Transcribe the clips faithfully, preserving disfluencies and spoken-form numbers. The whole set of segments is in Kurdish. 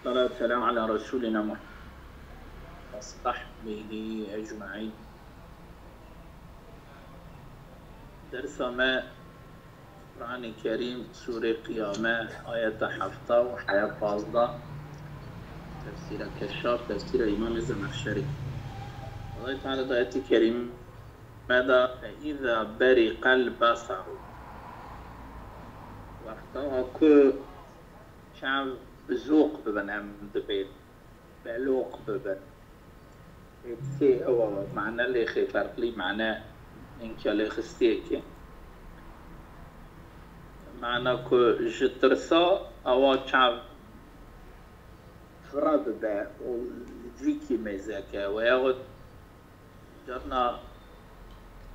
والصلاة والسلام على رسولنا محمد وصحبه أجمعين. Dersa me Quranê Kerîm, Sûrê Qiyame, ayeta hefta û heya pazdeh, tefsîra Keşşaf, tefsîra Îmamê Zemexşerî. Allay Teala di ayetê kerîme de, فإذا برق البصر. Wexta ku çav bizoq bibin, em dibê beloq bibin. Ê sê ew mane lêxê ferqlî mane înka lêxistiyekê. Mana ku ji tirsa ewa çav fira bibe û cîkî mêzeke weya Carna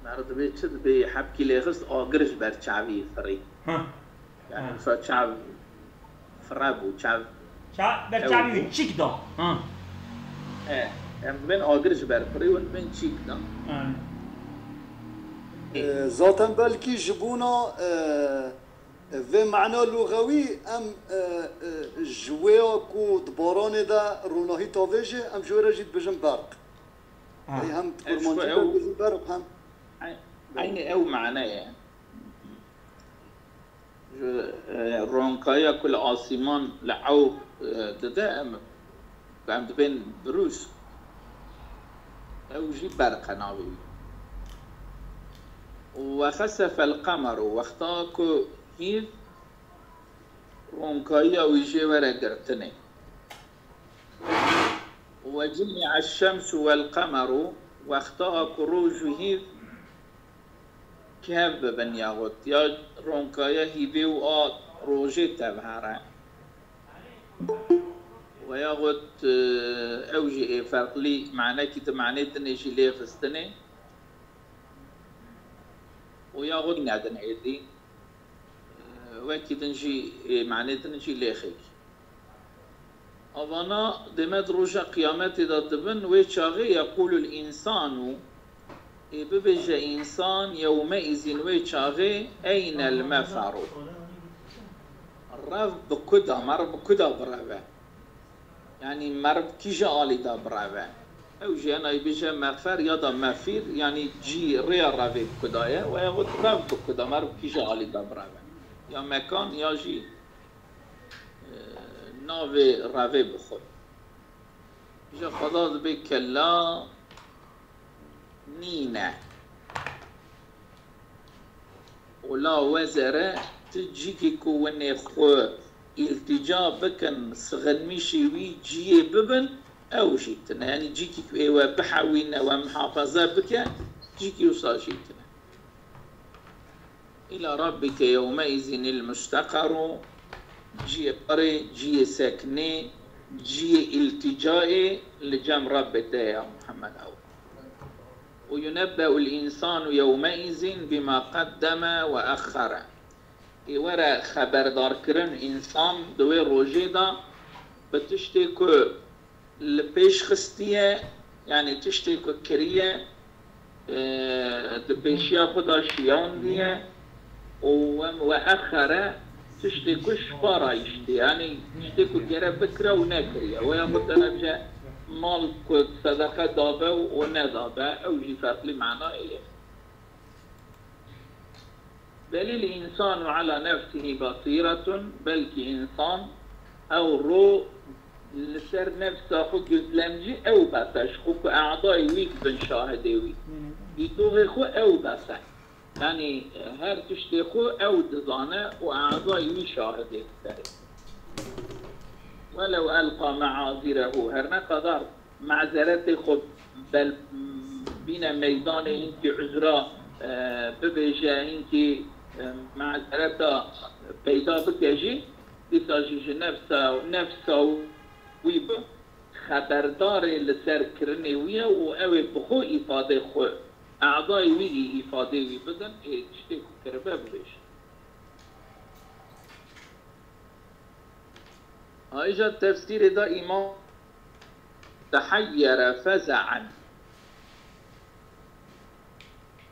meriv dibê çi dibê hebkî lêxist agir ji ber çavî firî. Ha. Yani Ha. Wisa çav fire bû, çav Ça ber çavî wî çîk da. Ha. E, em dibên agir ji ber firî û dibên çîk da. Ha. E, zaten belkî ji bona, e, vê mana lûxewî em, e, e, ji wê ya ku di baranê de ronahî tavêje, em ji wê re jî dibêjin berq. Ha. Ey hem kurmancî de dibêjin berq hem. Eynî ew mane ye. Ji, e, ronkaya ku li asîman li ew, e, dide em, em dibên birûs. Ew jî berq e navê wî. Û وخسف القمر, wexta ku hîv ronkayiya wî jê were girtinê. وجمع الشمس والقمر, wexta ku roj û hîv kev bibin yaxut ya ronkaya hîvê û a rojê tevhere. Weya got, e, ew jî ê ferqlî manekî di manê dinê jî lê xistinê û ya got nedin êdî, e, wekî din jî ê manê din jî lê xêkî. Avana dême di roja qiyametê de dibin, wê çaxê يقول الإنسان, ê bibêje însan, يومئذ, wê çaxê, أين المفر. Rev bi ku da, meriv bi ku da bireve? Yanî meriv kîja alî da bireve? Ew jî hena yê bêje mefer ya da mefîr, yanî cî rêya revê bi ku da ye, weya got rev bi ku da, meriv kîja alî da bireve? Ya mekan ya jî, e, navê revê bi xwe. Îja Xweda dibê kella nîne. Wela wezere ti cîkî ku winê xwe îltîca bikin, sixinmîşê wî ciyê bibin, ew jî tine. Yanî cîkî ku ê we bihewîne, we mihafeze bike, cîkî wisa jî tine. إلى ربك يومئذ المستقر, ciyê qirê, ciyê sekinê, ciyê îltîcayê li cem Rebbê te ya Muhammed ew. وينبأ الإنسان يومئذ بما قدم وأخر. Ê were xeberdarkirin însan di wê rojê de bi tiştê ku li pêş xistiye, yanî tiştê ku kiriye, e, di pêşiya xwe de şiyandiye û wem-, weexere, tiştê ku ji pa rayiştiye, yanî tiştê ku gere bikire û nekiriye. Weya xwe te nebije mal ku sedeqe dabe û nedabe, ew jî ferqlî manayê ye. بل الإنسان على نفسه بصيرة, belkî însan ew ro li ser nefsa xwe gözlemcî ew bes e, ji xwe ku e'dayê wî dibin şahidê wî. Dîtoxê xwe ew bes e. Yanî her tiştê xwe ew dizane û e'dayê wî şahidê li serê. ولو ألقى معاذيره, her ne qadar mazeretê xwe bel-, bîne meydanê, hinkî uzra, e, bibêje, hinkî, e, mazereta peyda bike jî, dîsa jî ji nefsa, nefsa wî bi xeberdarê li ser kirinê wî ye û ew ê bi xwe îfadê xwe, e'dayê wî î-, îfadê wî bidin, ê tiştê ku kiribe bibêje. Ayrıca tefsirê de îmam تحير فزعا.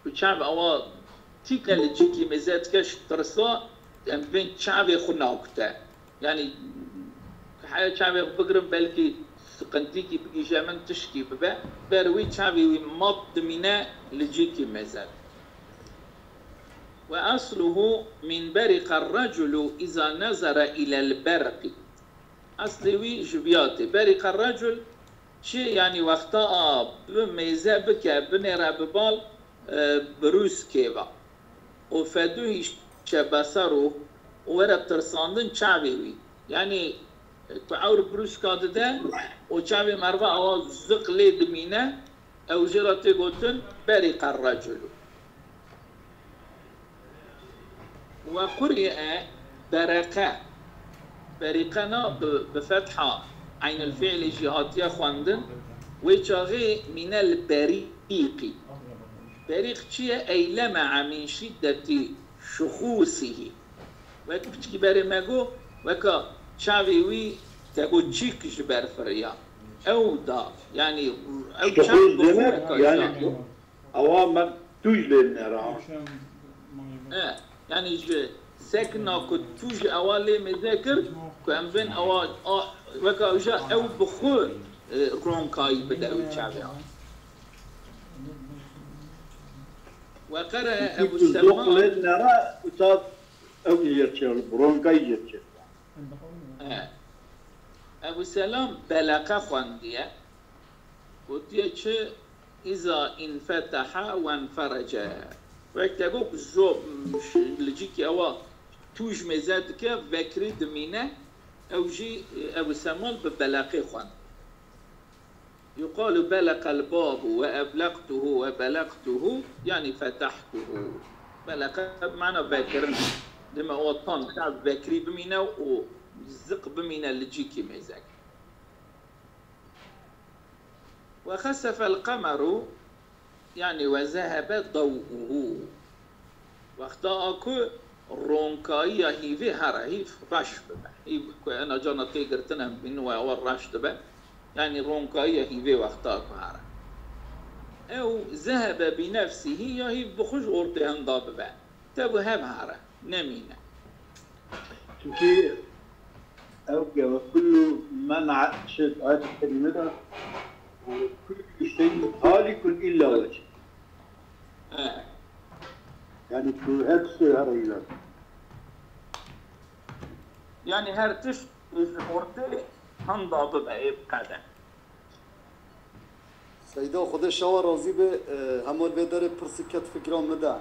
Ku çav awa tîke li cîkî mêze dike ji tirsa, em bên çavê xwe nakute. Yanî heye çavê xwe bigirim, belkî siqintîkî bigihîje min, tişkî bibe. Ber wî çavê wî mat dimîne li cîkî mêze. وأصله من برق الرجل إذا نظر إلى البرق. Eslê wî ji viya tê. برق الرجل çi, yanî wexta a bi mêze bike, binêre bi bal, e, birûskê ve. û fedûhîşe beserû û were tirsandin çavê wî. Yanî, e, tu ewr birûska dide û çavê merve awa ziq lê dimîne, ew jê re tê gotin berîqe reculu. We qurîe bereqe. Berîqe na bi, bi fetha eynil fiilê jî hatiye xwendin. Wê çaxê mîne li berîqî. Berîq çi ye? Ey leme'e min şiddeti şuxûsihî. Wek piçkî berê me got, weka çavê wî te got çîk ji ber firiya. Ew da, yanî ew çav Şuxûs bi xwe demek, weka yanî, şa. Ewa me tûj lê nera. E, yanî ji sekna ku tûj ewa lê mêze kir, ku em bên ewa, a, weka wîja ew bi xwe, e, ronkayî bide wî çavê. Weqere Ebu Selma. Lê nera, uta ew yê çêl, ronkayî yê çêl. E. Ebu Selam beleqe xwendiye. Gotiye çi? İza infetaha wenferece. Wek te got, zo, ş-, li cîkî ewa tûj mêze dike, vekirî dimîne, ew jî, e, Ebu Semal bi beleqê xwend. Yuqalu beleqel babu ve ebleqtuhu ve beleqtuhu, yanî fetahtuhu. Beleqe bi mana vekirin. Dime o tan ka vekirî bimîne û ziq bimîne li cîkî mêzek. Ve xesefel qemeru, yanî ve zehebe daw'uhu. Wexta a ku ronkayiya hîvê here, hîv reş bibe. Hîv ku ena cana tê girtin em bînin we ewa reş dibe. Yanî ronkayiya hîvê wexta ku here. Ew zehebe bi nefsihî, ya hîv bi xwe ji ortê hinda bibe. Te bi hev here, nemîne. Çimkî ew ke ve kullu men a-, şey, ayet-i kerîme de, "Kullu şeyin halikun illa wecih." He. Yani tu her şey her eyler. Yani her tişt ji ortê hinda bibe, ê biqede. Seyda, Xwedê şewa razî be, e, hema li vê derê pirsik ket fikra min de.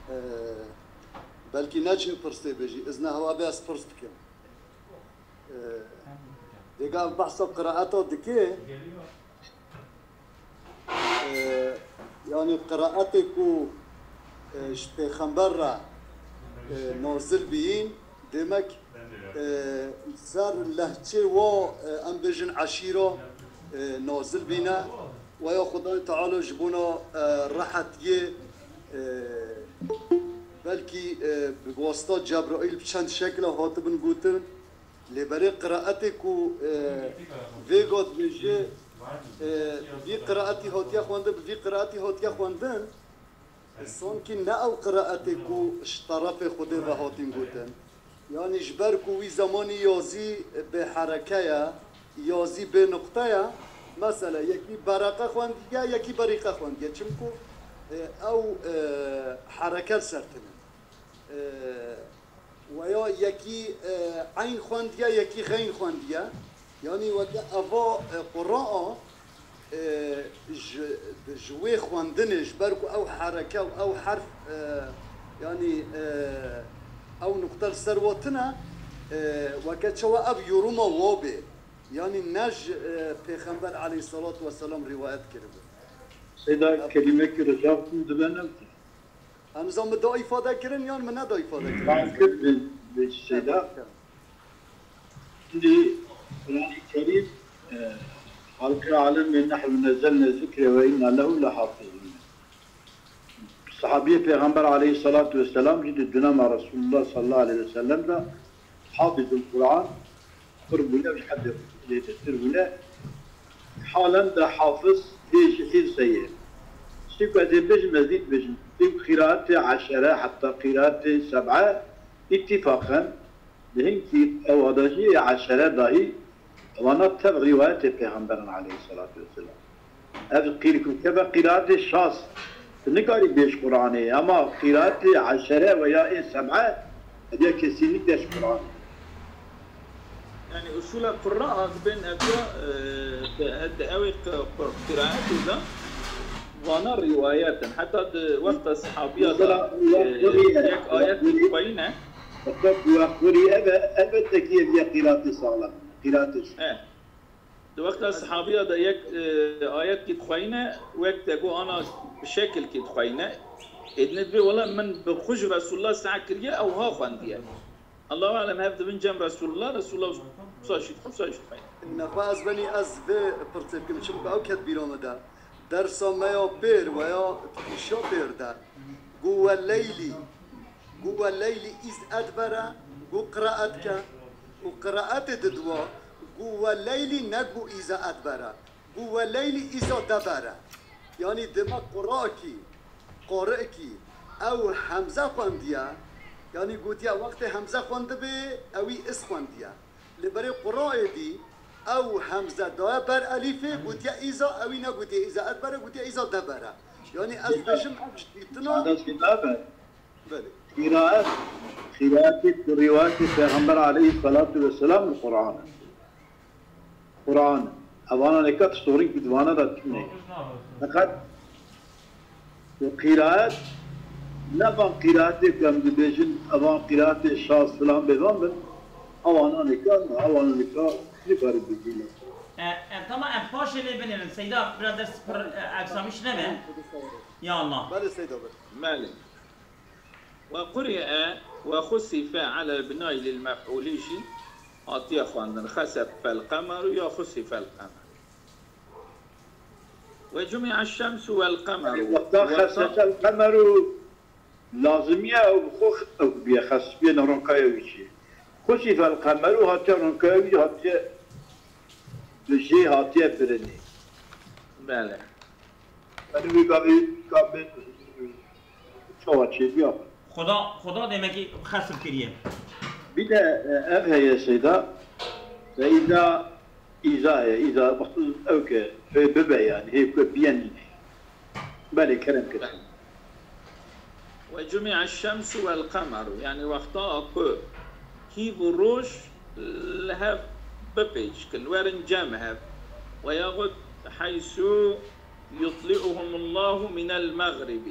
E, belkî neçin pirsê be jî, izne hewa be ez pirs bikim. E, dêga ev behsa qiraeta dike, e, yanî qiraetê ku, e, ji pêxember re, e, nazil bîyîn, demek, e, ser lehçê wa, e, em bêjin eşîra, e, nazil bîne. Waya Xwedayê Teala ji bona, e, rehetiyê, e, belkî, e, bi wasta Cebraîl bi çend şekla hatibin gotin. Lê berê qiraetê ku, e, vêga dibêje, e, vî qiraetî hatiye xwendin, bi vî qiraetî hatiye xwendin, e, sankî ne ew qiraetê ku ji terefê Xwedê ve hatîn gotin. Yanî ji ber ku wî zemanî yazî bê hereke ye, yazî bê nuqte ye, mesela yekî bereqe xwendiye, yekî berîqe xwendiye. Çimku, e, ew, e, hereke li ser tune. E, Weya yekî, e, eyn xwendiye, yekî xeyn xwendiye. Yanî weke eva, e, qura a, e, ji, ji wê xwendinê, ji ber ku ew hereke û ew herf, e, yanî, e, ew nuqte li ser we tune, e, weke çawa ev yoruma wa bê. Yanî ne ji, e, Pêxember aleyhissalatu vesselam rîwayet kiribe. Seyda, kelîmekî rica bikim, dibe ne? Em zan min da îfade kirin yan min neda îfade kirin? Min kir bi, bi şeyda. Evet. Şimdi Kur'an-ı Kerim, e, halkı alem ve nahnu nezzelne zikre ve inna lehu lehafizun. Sahabiyê Pêxember aleyhissalatu vesselam jî di dönema Resulullah sallallahu aleyhi ve sellem de hafizul Kur'an, pir bûne, ji heddê zêdetir bûne. Halen de hafiz lê ji hîvze ye. Ştê ku ez ê bêjim, ez dît bêjim. Lê qîraetê eşere heta qîraetê seb'e îtîfaqen Di hinkî ewa de jî eşere dahî, wana tev rîwayetê Pêxemberin aleyhisselatu vesselam. Ev qîr ku keve qîraetê şas, tu nikarî bêj Qur'anê, ama qîraetê eşere veya ê seb'e, hediya kesinlikle ji Qur'anê. Yani usula qurra dibên ev ya, e, di, di ew qi-, qi-, qîraetê de vana rîwayet in. Heta di wexta sahabiya de, Mesela, e, wextî yek ayet dixweyne. Wexta ku wextî ev e, elbette ki ev ya qîratê sağlam, qîratê E. Di wexta sahabiya de yek, e, ayet ki dixweyne, wek te got ana bi şekil ki dixweyne. Ê dinê dibê wela min bi xwe ji Resulullah seh kiriye, ew ha xwendiye. Allahu alem hev dibin cem Resulullah, Resulullah wisa jî dixwe, wisa jî dixweyne. Nexwe ez benî ez vê pirsê bikim, çimku ew ket bîra me de. Dersa me ya pêr veya pêşa pêr de. Got we leylî. Got we leylî îz edbere, got qiraet ke. Û qiraetê di dua, got we leylî, ne got îza edbere. Got we leylî îza debere. Yanî dema qurakî, qari'kî, ew hemze xwendiye, yanî gotiye wextê hemze xwendibê, ewî îz xwendiye. Li berê qurayê dî ew hemze daye ber elîfê, gotiye îza, ewî negotiye îza edbere, gotiye îza debere. Yanî ez dibêjim ev ji dîtina Belê. Qîraet, qîraetê ku rîwayetê Pêxember aleyhisselatu vesselam li Qur'an e. Qur'an e. Evana neka tu sorîn ku di vana de tune. Feqet û qîraet, ne van qîraetê ku em dibêjin, evan qîraetê şaz filan bêvan bin, ewana neka, ewana neka nikarin bigihînin. E, em tamam, em paşê lê binêrin. Seyda, biraz ders pir, e, eksamîş nebe. Ya Allah. Belê Seyda, belê. Belê. وقرئ وخسف على البناء للمفعول jî hatiye xwendin. خسف القمر ya خسف القمر. وجمع الشمس والقمر. Wexta xesefe el-qemeru lazimiye ew bi xwe ew bûye xesfiye ne ronkaya wî çi. Xusife el-qemeru hatiye ronkaya wî hatiye bi jê hatiye birinê. Belê. Yanî wî gavê ka bê çawa çêbiya. Xuda, Xuda demekî xesf kiriye. Bir de, e, ev heye Seyda. Ve îza, îza heye, îza wextî ew ke hê bibe yanî, hê ku biye nîne. Belê, kerem kir. وجمع الشمس والقمر، yanî wexta ku hîv û roj li hev bipêçkin, werin cem hev. Ve yaxud حيث يطلعهم الله من المغرب.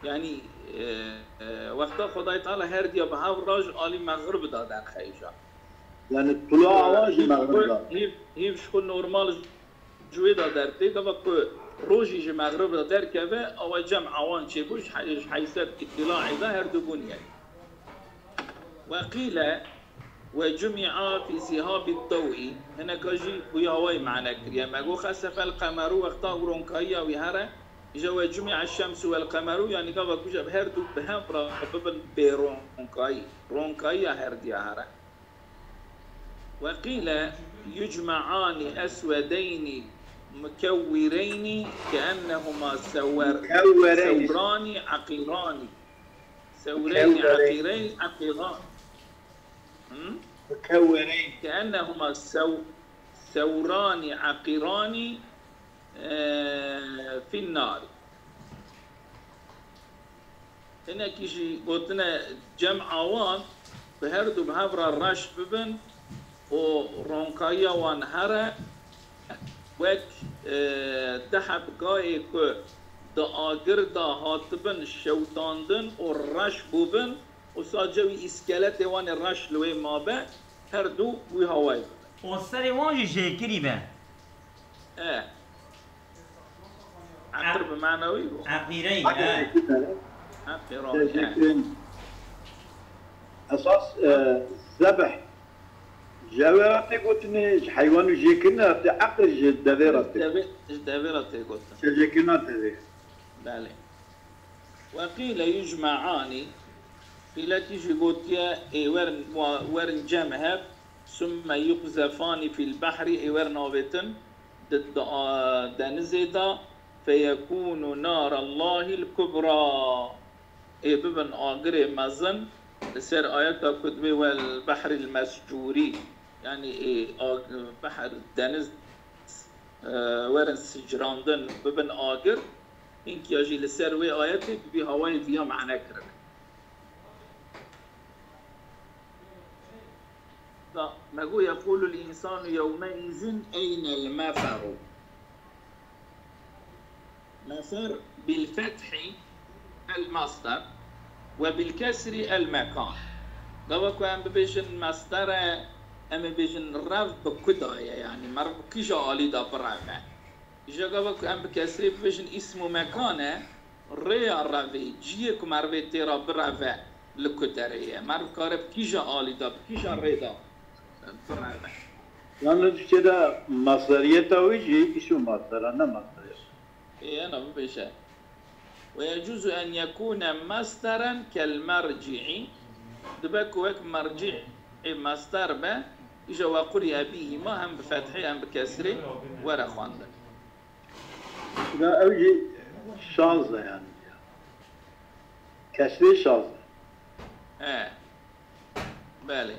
Yanî, e, e, wexta Xwedayê Teala her diya bi hev re ji alî mexrib de derxeyî ja. Yanî tula awan ji mexrib de. Hîv, hîv ji xwe normal ji wê de dertê, gava ku rojî ji mexrib de derkeve, awa cem awan çêbû, ji he-, ji heyset îtîlaê de her du bûn yek. وقيل وجمع في ذهاب الضوء، hineka jî bûyî hawayê mane kiriye. Me got خسف القمر wexta ku ronkayiya wî here, îja وجمع الشمس والقمر, yanî gava ku ji her du bi hev re bibin bêronkayî, ronkayiya her diya here. وقيل يجمعان أسودين مكورين كأنهما سور-، مكورين. ثوران عقيران. ثورين مكورين. عقيرين، عقيران. هم؟ مكورين. كأنهما سو-، ثوران عقيران، آه، في النار. Hinekî jî gotine cem awan bi her du bi hev re reş bibin û ronkayiya wan here wek, e, du heb gayê ku di agir de hatibin şewitandin û reş bûbin, wisa cewî îskeletê wan ê reş li wê mabe, her du wî hawayê bibin. Û serê wan jî jêkirî be. E. Eqir bi manewî bû. Eqîreyî, e. Eqîreyî, e. Esas, e, zebh ji ew re tê gotinê, ji heywan û jêkirine re tê, eqir ji devê re tê. Ji devê, ji devê re tê gotin. Ji jêkirina devê. Belê. وقيل يجمعان، qîlekî jî gotiye, ê werin, wa-, werin cem hev, ثم يقذفان في البحر، ê werin avêtin di, di, a, denizê de, فيكون نار الله الكبرى، ê bibin agirê mezin Li ser ayeta ku dibê wel behril mescûrî, yanî ê ag-, behr, deniz, e, werin sicrandin, bibin agir, hînkiya jî li ser wê ayetê bi vî hawayê viya mane kirine. Da, me got, "Yeqûlul însanu yewmeîzin eynel meferu." Mefer bil fethî el masdar we bil kesrî el mekan. Gava ku em bibêjin masdar e, em ê bêjin rev bi ku da ye, yanî meriv bi kîja alî da bireve. Îja gava ku em bi kesrê bibêjin îsm û mekan e, rêya revê, ciyê ku merivê tê re bireve li ku derê ye. Meriv kare bi kîja alî de, bi kîja rê de bireve. Yalnız işte de masdariyeta wî jî îsm û masdar e, ne masdar e. Ê, ena bibêje. Ve yecuzu en yekûne masdaren kel merci'i. Dibe ku wek merci'ê masdar be, îja ve quriye bîhîma hem bi fethê hem bi kesrê were xwendin. Ya ew jî şaz e yani. Kesrê şaz e. He. Belê.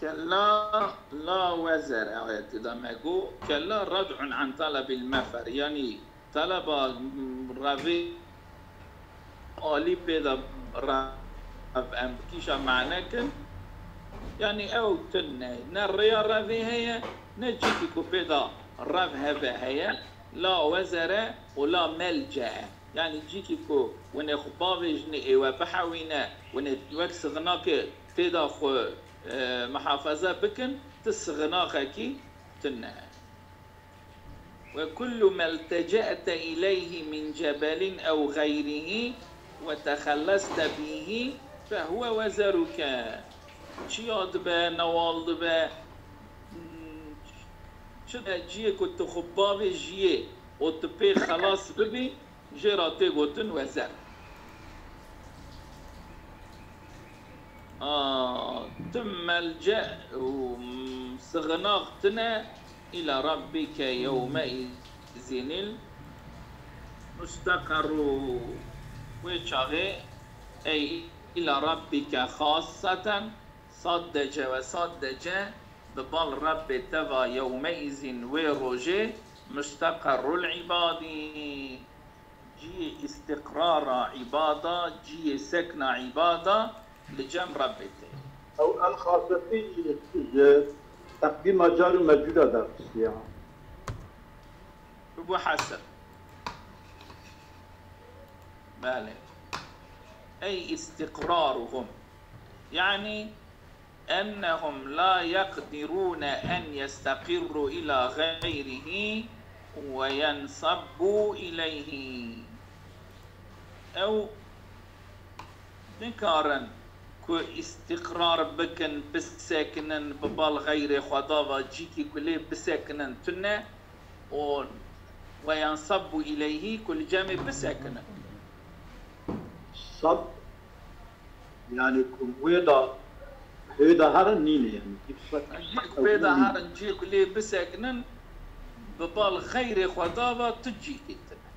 Kella la wezere ayetê de me got. Kella red'un an talebil mefer. Yanî taleba, mm, revê alî pê de rev em bi kîja mane kin. Yanî ew tune ne rêya revê heye, ne cîkî ku pê de rev hebe heye. La wezere û la melce. Yanî cîkî ku winê xwe bavêjinê ê we bihewîne, winê wek sixinakê tê de xwe, e, mihafeze bikin, ti sixinaxekî tune. Ve kullu meltece'te ileyhi min cebelin ew xeyrihî ve texelleste bîhî fehuve wezeruke. Çiya dibe, newal dibe, çi de ciyê ku tu xwe bavêjiyê û tu pê xelas bibî, jê re tê gotin wezer. A, tu melce û sixinax tune, ila rabbike yewme izinil musteqerru. Wê çaxê, ey ila rabbike xasseten, sadece ve sadece bi bal Rebbê te va yewme izin wê rojê musteqerrul ibadî. Cihê îstiqrara îbada, cihê sekna îbada li cem Rebbê tê. Ew el xasetî ji teqdîma car û mecûra derxistiye. Bibû hesr. Belê. Ey îstiqraruhum. Yanî, ennehum la yeqdirûne en yesteqirrû ila xeyrihî ve yensabbû ileyhî. Ew nikarin ku îstiqrar bikin, bisekinin, bi bal xeyrê Xweda ve cîkî ku lê bisekinin tune û ve yensabbû ileyhî ku li cemê bisekinin. Sab Yani ku wê de, wê de herin nîne yani. Cî ku pê de herin, cî ku lê bisekinin, bi bal xeyrê Xweda ve tu cîkê tune.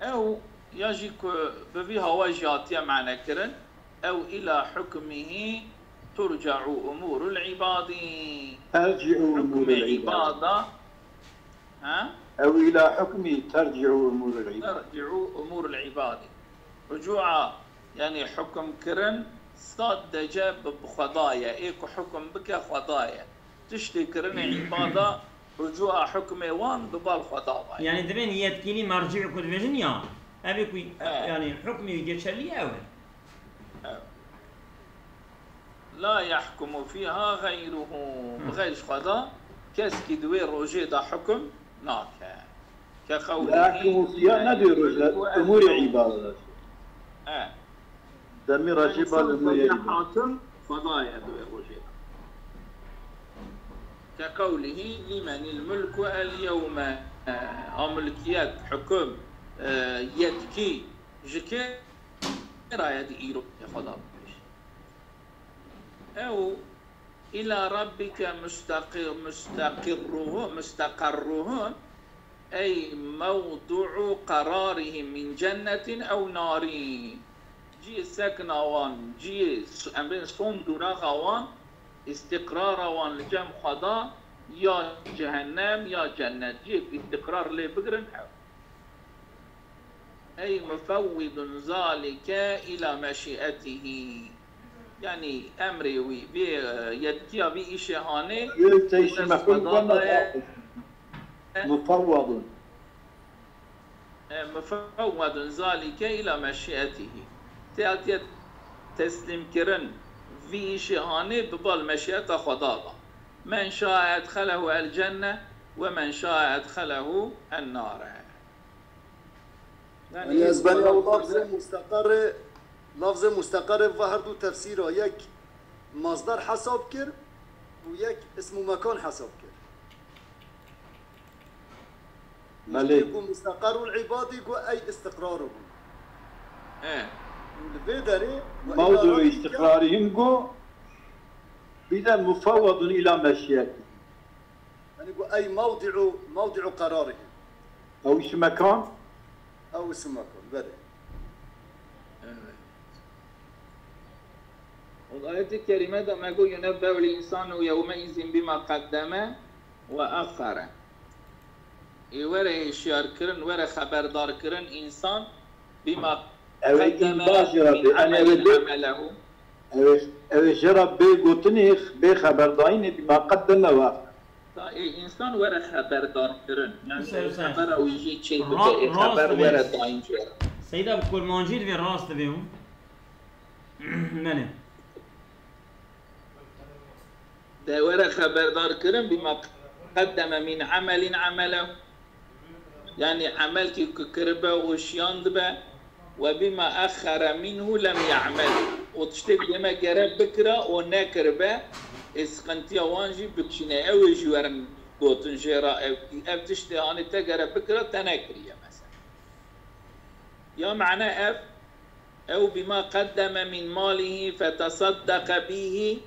Ew ya jî ku bi vî hawa jî hatiye mane kirin, ew ila hukmihî turce'u umûrul ibadî. Terci'u Hukmê umûrul ibadî. Îbada, Ha? Ew ila hukmî terci'u umûrul îbad. Terci'u umûrul îbadî. Rucûa, yanî hukum kirin, sadece bi, bi Xweda ye. Ê ku hukum bike Xweda ye. Tiştê kirinê îbada, rucûa hukmê wan bi bal Xweda ve ye. Yani divên yetkîlî mercî ku dibêjin ya, ev ê ku, He. yani hukmî geçerlî ew e. Ew. La yahkumu fiha xeyruhu. Bi xeyr ji Xweda keskî di wê rojê de hukum nake. Ke qewlihî La yahkumu fiha ne diyor hocam? Umûrê îbade. E. Demî racî bal umûrê îbade. Hakim Xweda ye di wê rojê de. Ke qewlihî lîmenîl mulku el yewme. E, a milkiyet, hukum, e, yetkî ji kê re ye di îro Xweda bibêje. Ew ila rabbike mustaqi-, mustaqirruhu, mustaqarruhu, Ey mewdu'u qerarihim min cennetin ew nari. Cihê sekna wan, cihê s-, em bêjin sondûraxa wan, îstîqrara wan li cem Xweda, ya cehennem ya cennet. Cihê îstîqrar lê bigirin ew. Ey mufewwidun zalike ila meşîetihî. Yanî emrê wî, vê, e, yetkiya vî îşê hanê, Yê te îşê mexlûk Xweda wan daye. Mufewwedun. E, mufewwedun zalike ila meşîetihî. Tê hatiye teslîmkirin vî îşê hanê bi bal meşîeta Xweda da. Men şae edxelehu el cenne ve men şae edxelehu en nare. Yanî, Yanî ez bera Xweda ew lafzê musteqerê, lafzê musteqerê va her du tefsîra, yek masdar hesab kir û yek ism û mekan hesab kir. Belê. Îştê ku musteqerul îbadî ku ey istiqrar bû. He. Û li vê derê we Mewdû îbaratî îstiqrarî him ku bîde mufewwedun îla meşiyetî. Yanî ku ey mewdî'u, mewdî'u qerarî. Ew îşi mekan? Ew îşi mekan, belê. Evet. Û ayetê kerîme de me got, "Yunebbe'ul insanu yewmeizin bima qaddeme ve axxere." Ê were hişyarkirin, were xeberdarkirin însan bîma Ew ê qaddeme îmba jê re min bê, em ê emelin bê, emelehu. Ew ê, ew ê jê re bê gotinê, bê xeberdayînê bîma qaddeme ve. Ta ê însan were xeberdarkirin. Yani Hüseyin, Hüseyin. Xebera wî jî çê Ra-, bibe, ê rast xeber dibê. Were dayîn jê re. Seyda bi kurmancî divê rast dibê hûn. Menê. De were xeberdarkirin bîma qaddeme min emelin emelehu. Yanî emelkî ku kiribe û şiyan dibe, "Ve bima axxere minhu lem ya'mel." Û tiştê ku dême gere bikira û nekiribe, ê siqintiya wan jî bikişîne. Ew ê jî werin gotin jê re, ev, ev tiştê hanê te gere bikira, te nekiriye mesela. Ya mane ev, ew bima qaddeme min malihi fetesaddeqe bihi,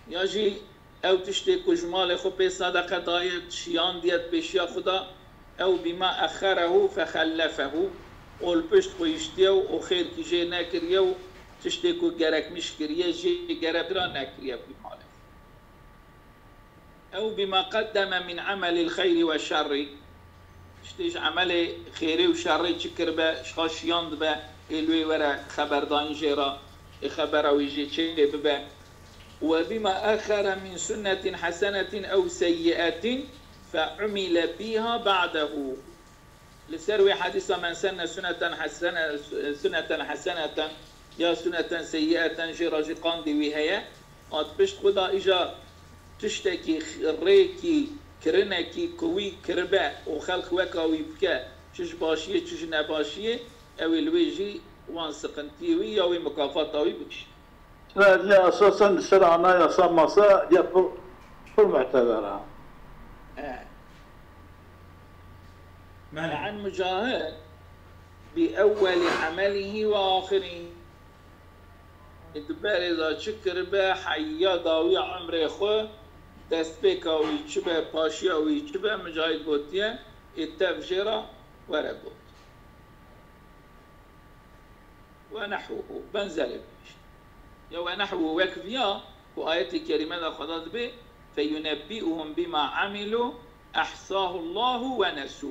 ya jî ew tiştê ku ji malê xwe pê sedeqe daye, şiyandiye di pêşiya xwe de, ew bima exxerehu fexellefehu, û li pişt xwe hiştiye û xêrkî jê nekiriye û tiştê ku gerekmiş kiriye, jê gerek ra nekiriye bi malê xwe. Ew bima qaddeme min emelil xeyrî ve şerrî. Tiştê ji emelê xêrê û şerrê çi kiribe, ji xwe şiyan dibe, ê li wê were xeberdayîn jê re, ê xebera wî jê çê bibe. Ve bima exxere min sunnetin hesenetin ew seyyi'etin fe umile biha ba'dehu. Li ser wê hedîsa men senne suneten hesene, suneten heseneten ya suneten seyyi'eten jê re jî qandê wî heye. Hat pişt xwe da îja tiştekî, rêkî, kirinekî ku wî kiribe û xelq weka wî bike, çi ji başiyê, çi ji nebaşiyê, ew ê li wê jî wan siqintiyê wî ya wê mukafata wî bikişîne. Ve ya esasen li ser anayasa masa ya pir, pir muteber e. E. Belê. An Mujahid bi ewweli emelihi ve ahirihi. Di berê de çi kiribe, heya dawiya emrê xwe, destpêka wî çi be, paşiya wî çi be, Mujahid gotiye, ê tev jê re were got. Ve nehwuhu, benzerê bihişt. Ya ve nehwuhu wek viya ku ayetê kerîme de Xweda dibê, "Feyunebbi'uhum bima amilu, ehsahu Allahu ve nesuh."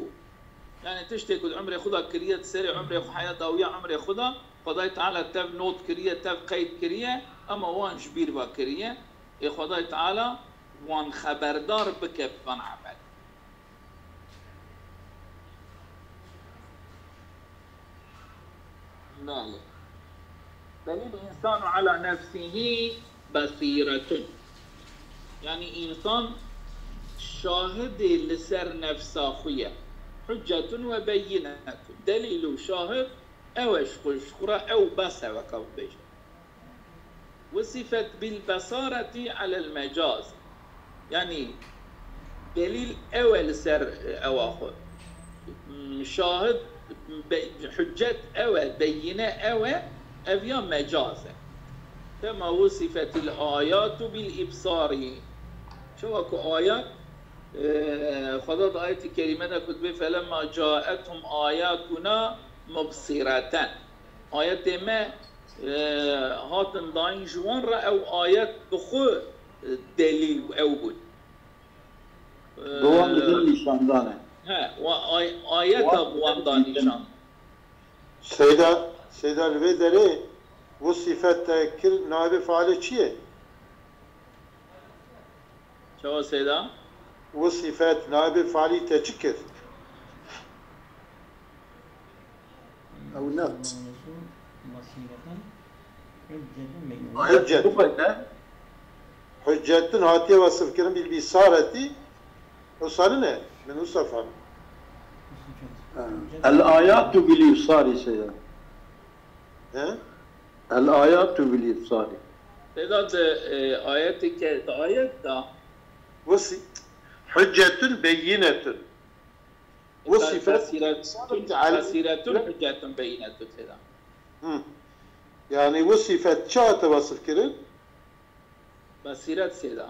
Yani tiştê ku di umrê xwe de kiriye, di serê umrê xwe, heya dawiya umrê xwe de, Xwedayê Teala tev not kiriye, tev qeyd kiriye, ama wan ji bîr ve kiriye. Ê Xwedayê Teala wan xeberdar bike bi van emel. Belê. Belîl insanu ala nefsihi basiretun. Yani insan şahidê li ser nefsa xwe ye. Hüccetun ve beyinetun. Delîl û şahid ew e ji xwe, ji xwe re ew bes e weka bibêje. Wusifet bil besareti alel mecaz. Yani delîl ew e li ser ewa xwe. Şahid, be-, hüccet ew e, beyine ew e, ev ya mecaz e. Kema wusifetil ayatu bil ibsari. Çawa ku ayat Xweda di ayetî kerîme de ku dibê felemma caethum ayatuna mubsireten. Ayetê me e, hatin dayîn ji wan re ew ayet bi xwe e, delîl ew bûn. E, Bi wan didin nîşandane. He, wa ay, ayeta Wan bi wan didin da nîşan. Nîşan. Seyda, Seyda li vê derê wi sîfet te kir naibê fealê çi ye? Çawa Seyda? Wi sîfet naibê fealî te çi kir? Ew net. Hüccet. Hüccetun hatiye wasıf kirin bil bisaretî. Wisa nine, min wisa fam. Ha. El ayatu bil ibsari Seyda. He? El ayatu bil ibsari. Seyda de e, ayetê ke, de ayet da. Wisi, hüccetun beyinetun. Wi sîfet Basiretun, basiretun hüccetun beyinetun Seyda. Hı. Yani wi sîfet çi hate wasif kirin? Basiret Seyda.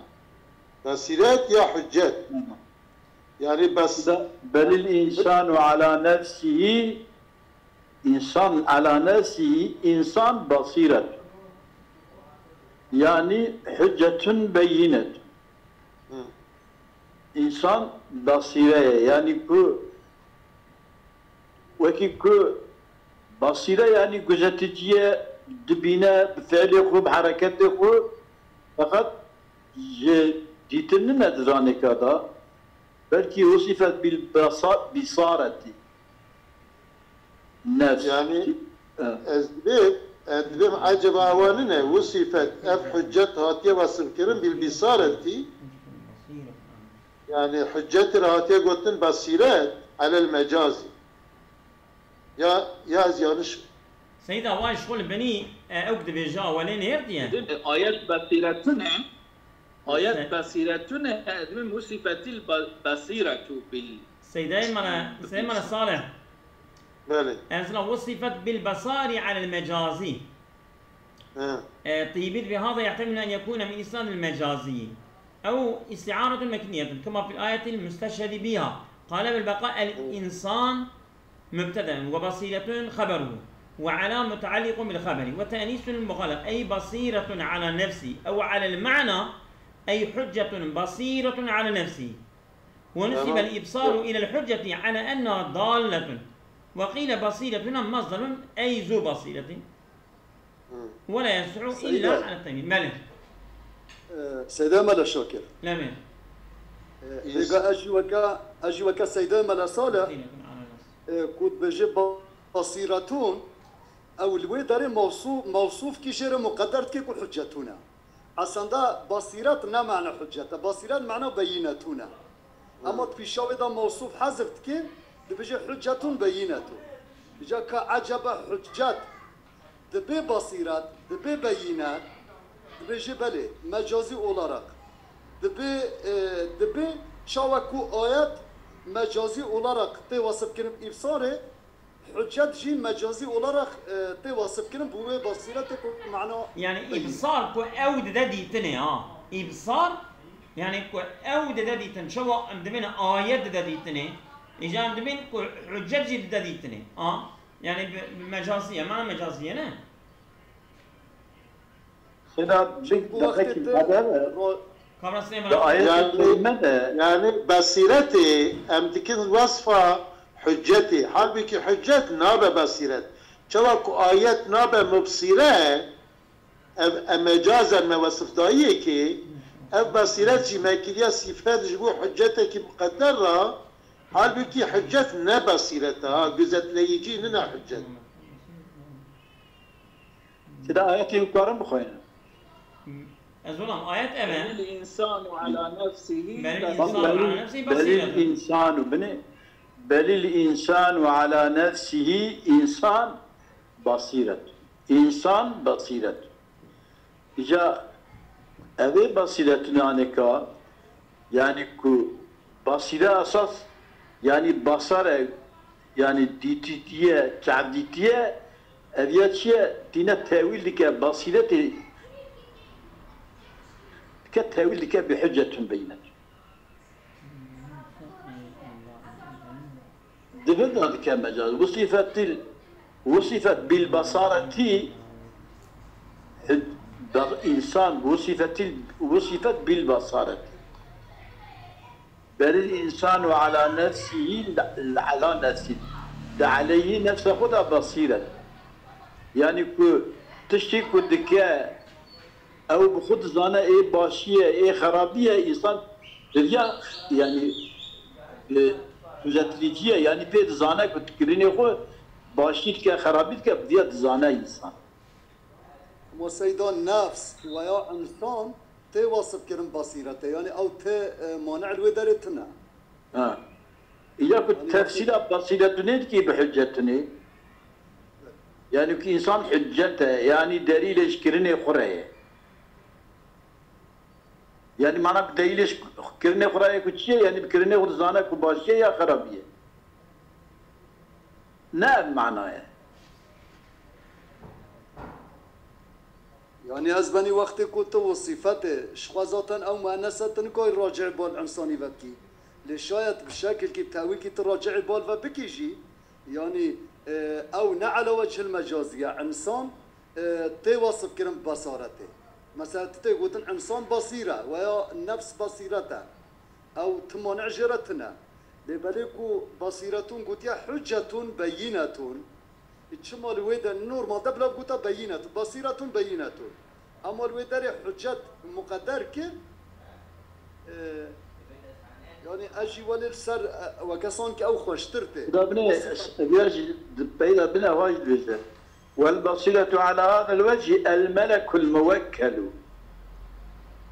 Basiret ya hüccet. Hı. Yani bas- Belil insanu ala nefsihi, insan ala nefsihi, insan basiret. Yani hüccetun beyinet. Hı. Însan basîre ye. Yanî ku wekî ku basîre yanî guzeticiye dibîne bi fiilê xwe, bi hereketê xwe, feqet ji dîtin nine di zaneka de, belkî wusîfet bil besa-, bisaretî. Nefs. Yani, e, ez dibêm, ez dibêm eceba ewa nine, wi sîfet, ev hüccet hatiye wasifkirin bil bisaretî. Yani, hüccetî re hatiye gotin basiret, alel mecazi. Ya, ya ez yanlış. Seyda, wan ji xwe li binî, e, ew dibêje, a welê nêrdiye. Dibê ayet basiretine. Ayet Se- basiretune, edmin musifetil ba-, basiretu bil. Seydayê me ne, Seydayê me ne Salih. Belê. Ez la wusifet bil basari alel mecazi. He. E, Tîbî dibê hada yehtemilu en yekûne min îsnadil mecazî. Ew isti'aretun mekniyetin, kema fil ayetil müsteşhedi biha. Qale bil beqa el Hı. insan. مبتدأ وبصيرة خبره وعلى متعلق بالخبر وتأنيث المخالف أي بصيرة على نفسه أو على المعنى أي حجة بصيرة على نفسه ونسب Tamam. الإبصار إلى الحجة على أنها ضالة وقيل بصيرة هنا مصدر أي ذو بصيرة Hı. ولا يصح Seyda. إلا على التنوين. Belê. E, Seyda Mele Şakir. Lemê. E, Yes. Vêga ez jî weke, ez jî weke Seyda Mele Salih. Basiretun ala nefsi. E, ku dibêje ba-, basiretun, ew li wê derê mewsû-, mewsûf kî jê re muqeder dike ku hüccetûn e. Esenda basiret ne mane hüccet e. Basiret mane beyînetûn e. Ama di pîşa wê de mewsûf hezf dike, dibêje hüccetûn beyînetûn. Îca ka ecebe hüccet dibe basiret, dibe beyînet, dibêje belê, mecazi olarak. Dibe, e, dibe çawa ku ayet mecazi olarak tê wasifkirin îbsarê, hüccet jî mecazî olarak, e, tê wasifkirin bi wê basîretê ku mana Yani beyîn. Îbsar ku ew dide dîtinê, ha. Îbsar, yani ku ew dide dîtin. Çawa em dibên ayet dide dîtinê. Îca em dibên ku hüccet jî dide dîtinê. Ha. Yani bi, bi mecazî ye. Mana mecazî ye, ne? Seyda, Çünkü bir bu dakika wextê te kadar, e, ro- Kamera Süleyman. Da ayet-i Yani, kerime de yani basiretê em dikin wasfa hüccetê. Halbuki hüccet nabe basiret. Çawa ku ayet nabe mubsire, ev e mecazen me wesif dayiyê ki, ev basiret jî me kiriye sifet ji bo hüccetekî muqedder ra, halbuki hüccet ne basiret e, ha, gözetleyicî nine hüccet. Seyda ayetê hukwarin bixweyne. Ez olam ayet ev e. Belil insanu ala nefsihi Belil Bak, insanu ala belil, nefsihi belil basiretun. insanu, binê, belil insanu ala nefsihi insan basiret. İnsan basiret. Îca evê basiretun aneka, yani ku basire esas, yani basare, yani dîtîtiye, çavdîtiye, ev ya çi ye? Tîne tewîl dike, basîretê dike, tewîl dike bi hüccetun beyînet. ke mecaz. Wusifetil, wusifet bil basareti, insan wusifetil, wusifet bil basareti. Beril insanu ala nefsihî, ala nefsî. De aleyhî nefse xwe de basîret. Yani ku tiştî ku dike, ew bi xwe dizane ê başî ye, ê xerabî ye, însan diviya, yani, e, gözetlîcî ye, yani pê dizane ku kirinê xwe başî dike, xerabî dike, diviya dizane însan. Ama seyda nefs veya insan tê wasif kirin basîrete, yani ew tê, e, mane li wê derê tine. Ha. Îca ku Yani tefsîra basîretunê dikî bi hiccetunê. Yani ku însan hicce te, yani delîlê ji kirinê xwe re ye. Yani mana ku delîlê ji kirinê xwe re ye ku çi ye? Yani bi kirinê xwe dizane ku başî ye ya xerabî ye. Ne ev mana ye. Yani ez benî wextê ku tu wisîfetê, ji xwe zaten ew muennese tu nikayî racî bal însanî ve bikî. Lê şayet bi şekilkî tewîkî tu racî bal ve bikî jî, yani, e, ew ne ala wecihil mecazî ye. Însan, e, tê wasif kirin bi besaretê. Mesela tu tê gotin însan basîr e veya nefs basîret e. Ew ti mane jê re tine. Lê belê ku basîretun gotiye huccetun beyinetun. Çima li wê de normalde bila gota beyinetun, basîretun beyinetun. Ama li wê derê huccet muqedder kir, e, yani ez jî welê li ser, e, weke sankî ew xweştir tê. Da binê, Basîret- ev ya jî di peyda bine ew jî dibêje. والبصيرة على هذا الوجه الملك الموكل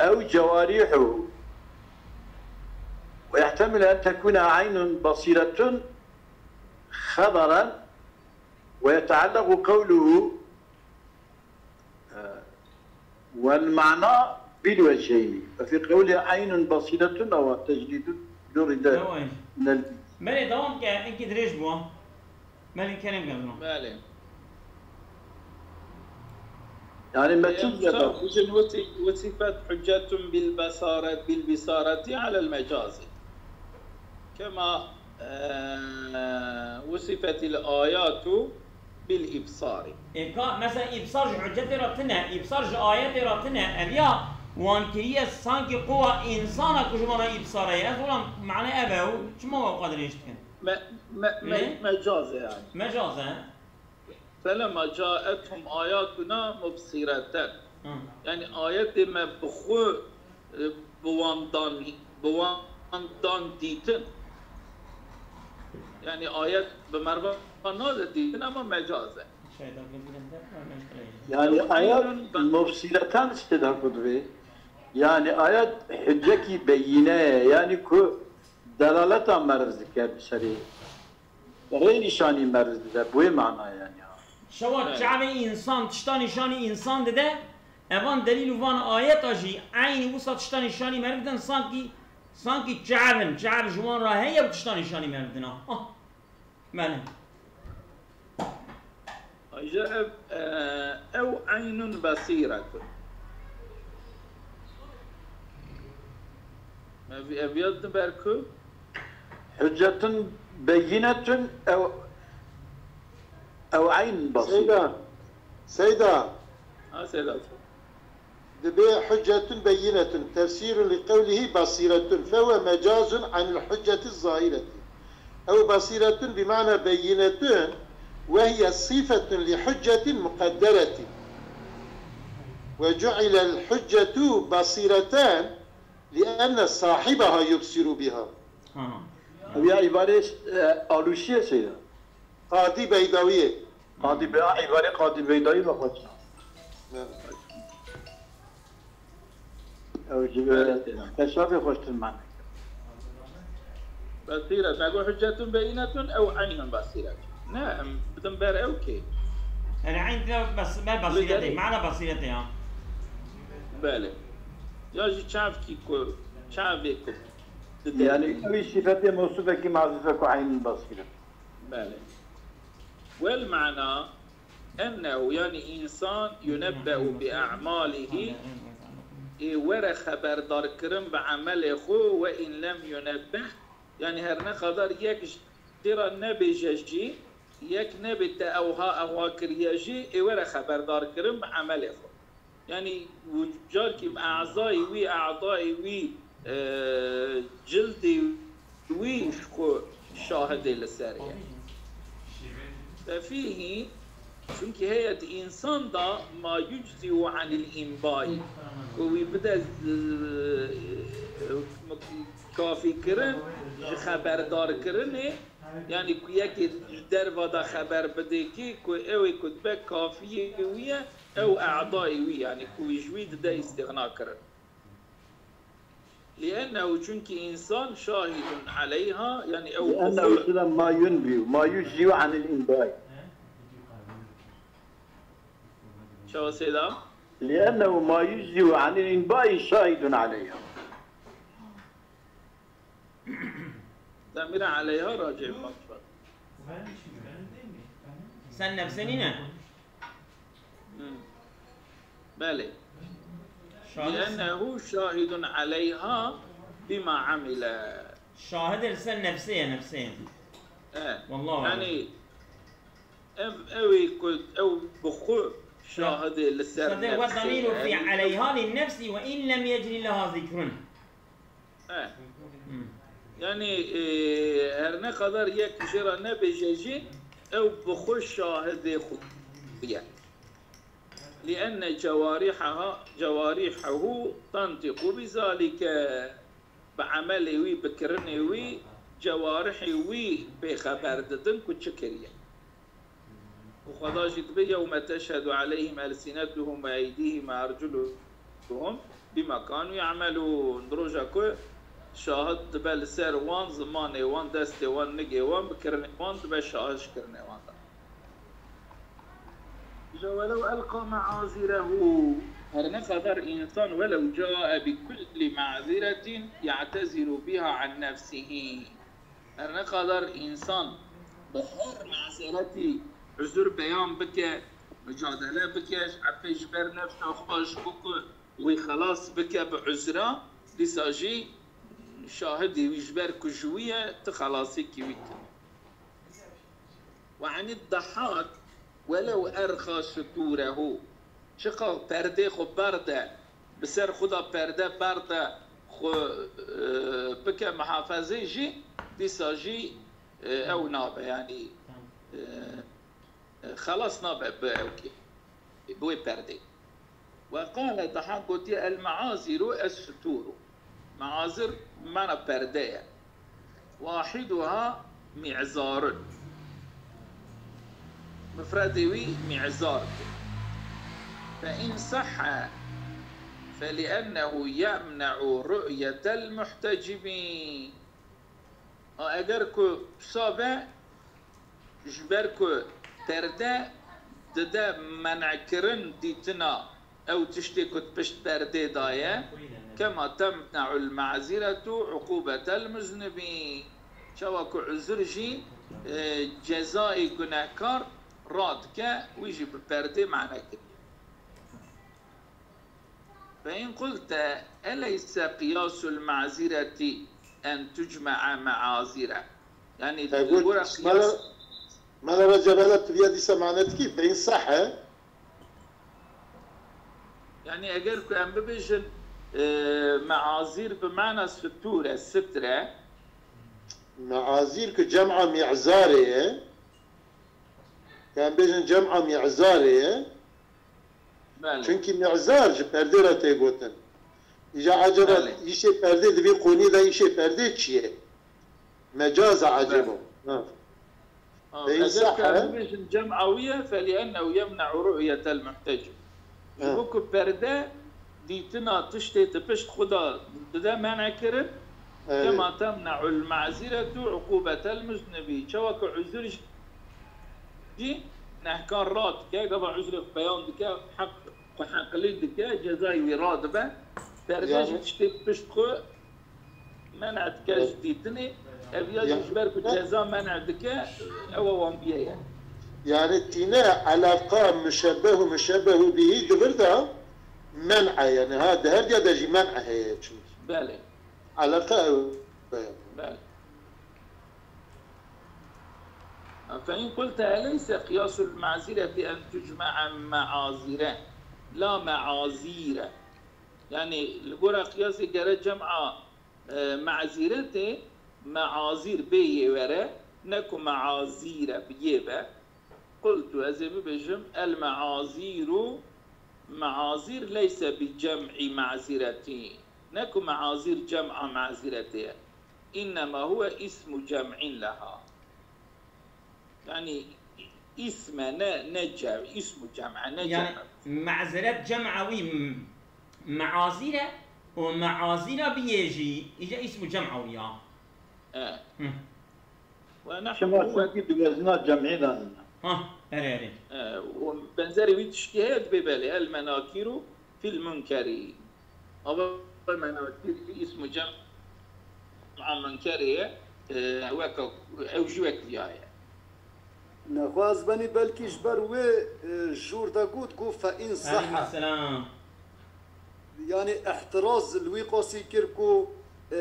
أو جوارحه، ويحتمل أن تكون عين بصيرة خبرا، ويتعلق قوله، آه، والمعنى بالوجهين، ففي قوله عين بصيرة أو تجريد جرد Dawayê. من ال- Belê, dewam ke, hinkî dirêj bû. Belê, kerem ke, bro. Belê. Yani metin Em, ya da. Wusifet hüccetun bil besaret, bil bisareti alel mecazi. Kema, e, wusifetil ayatu bil ibsari. Ê ka, mesela îbsar ji hüccetê re tine, îbsar ji ayetê re tine, ev ya wan kiriye sankî quwa însana ku ji wana îbsar e. Ez wila mane ev e û çima we qadrêj dikin? Me, me, me, Ê? Mecaz e yani. Mecaz e. Felemma caethum ayatuna mubsireten. Hı. Yani ayetê me bi xwe, e, bi wan dan, bi wan dan dîtin. Yani ayet bi mervan nade dîtin ama mecaz e. Şeyda gülgülünde Yani ayet mubsireten sida kudbi. Yani ayet hüccekî beyine ye. Yani ku delaleta merz dike bi serê. Rê nîşanî merz dide, bi wê manayê yani. Şewa Evet. çavê însan, tişta nîşanî însan dide, evan delîl û van ayeta jî eynî wisa tişta nîşanî meriv didin, sankî, sankî çav in, çav ji wan re heye û tişta nîşanî meriv didin. Ah, ah. Belê. Ayrıca ev, e, ew eynun basiretun. Ev, ev yadın berku? Hüccetun beyinetun ev, ev eyn basîr. Seyda, Seyda. Ha, Seyda. Dibê hüccetun beyinetun, tefsîrun li qewlihî basîretun, fehuve mecazun anil hücceti zahireti. Ew basîretun bi mana beyinetun, ve hiye sîfetun li hüccetin muqedderetin. Ve cu'ilel hüccetu basîreten, lienne sahibaha yubsiru biha. Ha. Ev ya îbarê, e, Alûşiyê seyda. Qadî Beydawiyê. Qadî Be-, a, îbarê Qadî Beydawî ve xweş. Evet. Ew ji Evet, evet. Xeşafê xweştir mane. Basîret. Me got hüccetun beyinetun ew eynun basiret. Ne, em bidin ber ew kê. Yani eyn de bes-, ber basîretê, Li derê. Mana basîretê ya. Belê. Ya jî çavkî ku, çavê ku. Yani ew sifetê mewsufekî mahzûfe ku eynun basîret. Belê. Wel mana ennehu, yani însan yunebbe'u bi a'malihî, ê were xeberdarkirin bi emelê xwe, ve in lem yunebbeh, yani her ne qadar yek ji jê re nebêje jî, yek nebê te ewha ewha kiriye jî, ê were xeberdarkirin bi emelê xwe. Yanî û carkî ezayê wî, ezayê wî, e, cildê wî ji xwe şahidê li ser ye. Fefîhî, çunkî heye di însan da ma yuczî û enîl înbayî, ku wî bide, e, kafîkirin ji xeberdarkirinê, yanî ku yekê ji derva de xeber bidê kî ku ew ê ku dibe kafiyê wî ye, ew e'dayê wî, yanî ku wî ji wî dide îstîxna kirin. Liennehu, çunkî însan şahidun aleyha, yanî ew لأنه sila ma yunbi, ma yujzi anil inbay. Çawa seyda? لأنه ما يجزئ عن الإنباء شاهد عليها. Demîre aleyha racê Fatma. Sen nefse nîne? Hı. Belê. Şahid. Liennehu şahidun aleyha bima amile. Şahid li ser nefsê ye, nefsê ye. E, Wallahu alem. Yanî ev, ew ê ku ew bi xwe şahidê li ser Sade ve nefsê damiru ye. Fi aleyha li nefsi ve in lem yecri leha zikrun. E. Hmm. Yanî, e, her ne kadar yek jê re nebêje jî, ew bi xwe şahidê xwe ye. Lienne cewarihaha, cewarihahu tantiqu bi zalike. Bi emelê wî, bi kirinê wî, cewarihê wî pê xeber didin ku çi kiriye. Û Xweda jî dibe, "Yewme teşhedu aleyhim elsinetuhum ve eydihim ve erculuhum bima kanu ya'melun." Di roja ku şahid dibe li ser wan, zimanê wan, destê wan, nigê wan, bi kirinê wan dibe şahid ji kirinê wan de. Ji welew elqa meazirehu. Her ne kadar însan welew cae bi kulli meaziretin ya'teziru biha an nefsihi. Her ne kadar însan bi her mezeretî uzur beyan bike, mucadele bike, ji efê ji ber nefsa xwe ji bo ku wî xelas bike bi uzra, dîsa jî şahidê wî ji ber ku ji wî ye, tu xelasîkî wî dikî. Ve enî dehak welew erxa suturehu. Çiqas perdê xwe berde, bi ser xwe de perde berde xwe, e, bike muhafezê jî, dîsa jî, e, ew nabe, yanî, e, e, xelas nabe bi ewkê, bi wê perdê. Ve qale, Dehak gotiye, "El meaziru es suturu." Meazir mana perde ye. Wahiduha mi'zarun. Mifredê wî mi'zar. Fe in sahha fe li'ennehu yemne'u ru'yetel muhtecibî. A, eger ku wisa be, ji ber ku perde dide men'kirin dîtina ew tiştê ku di pişt perdê de ye, kema temne'ul me'ziretu uqubetel muznibî. Çawa ku uzur jî, e, cezayê gunehkar radike, wî jî bi perdê mane kiriye. Fe in qulte eleyse qiyasul ma'zireti en tucme'a me'azire. Yanî, e, got, gora qiyas. Mela Recep, hele tu viya dîsa mane dikî, fe in sahhe. Yanî, eger ku em bibêjin, e, meazir bi mana suture, sitre. Meazir ku cem'a mi'zarê ye. Em bêjin cem'a mi'zarê ye. Belê. Çunkî mi'zar ji perdê re tê gotin. Îja eceba Belê. Îşê perdê di vî qonî de îşê perdê çi ye? Mecaz e eceba. Belê. Ha. Ha, Fe in eger sahhe. Em bibêjin cem'a wî ye, feliennehu yemne'u ru'yetel muhtecib. Ji Ha. bo ku perde dîtina tiştê di pişt xwe de dide mene kirin, Evet. Kema temne'ul ma'ziretu uqubetel muznibî. Çawa ku uzur jî nehkar radike, gava uzrê xwe beyan dike, heq, xwe heqlî dike, cezayê wî radibe. Perde Yani jî tiştê pişt xwe men'a dike Evet. ji dîtinê. Ev ya jî Yani ji ber ku ceza men'a dike, ew e wan biye ye. Yani tîne eleqa muşebbehu muşebbehu bihî di vir de men'a yani ha, di her diya de jî men'a heye çünkü. Belê. Eleqa ew e. Belê. فإن قلت أليس قياس المعزرة أن تجمع معازرة لا معازير؟ Yani li gora qiyasê gere cem'a, e, ma'ziretê, me'azîr bê yê were, ne ku me'azîre bi yê be. Qultu, ez ê bibêjim, el me'azîru, me'azîr leyse bi cem'i ma'ziretî. Ne ku me'azîr cem'a ma'ziretê ye. İnnema huve ismu cem'in leha. Yani isme ne, ne cem, ismu cem'e, ne Yani cem'e. Ma'zeret cem'a wî m-, me'azîr e û me'azîra bi yê jî îca ismu cem'a wî ya. E. Hı. Ve nahnu Şema sanki diwezna cem'î danîne. Ha, erê, erê. E, û benzerî wî tiştî heye dibê belê. El menakiru fil munkeri. Ava menakir îsmu cem a munkerê ye, e, weka, ew jî wek viya ye. Nexwe ez benî belkî ji ber wê, e, jûr de got, got fe in Aleyküm seha. Selam. Yani ihtiraz li wî qasî kir ku, e,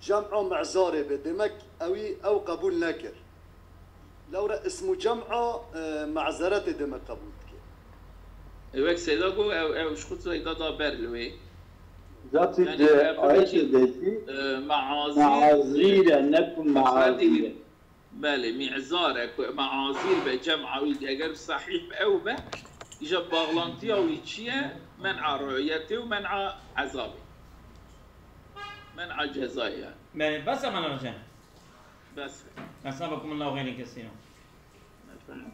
cem'a mezarê be. Demek ewî ew qebûl nekir. Lewre ismu cem'a, e, ma'zeretê demek qebûl dike. E, wek Seyda got, ew, ew ji xwe Seyda da ber li wê. Zatî Yani, di e, ayetê peki, de jî e, meazîr, meazîre, ne ku meazîre. Belê, mizar e ku meazîr be cem'a wî, eger sahîh ew be, îja bağlantiya wî çi ye? Men'a ru'yetê û men'a ezabê. Men'a cezayê yani. Belê, bes e Mela Hoca. Bes. Esabakumullahu xeyren kesîra. Efendim.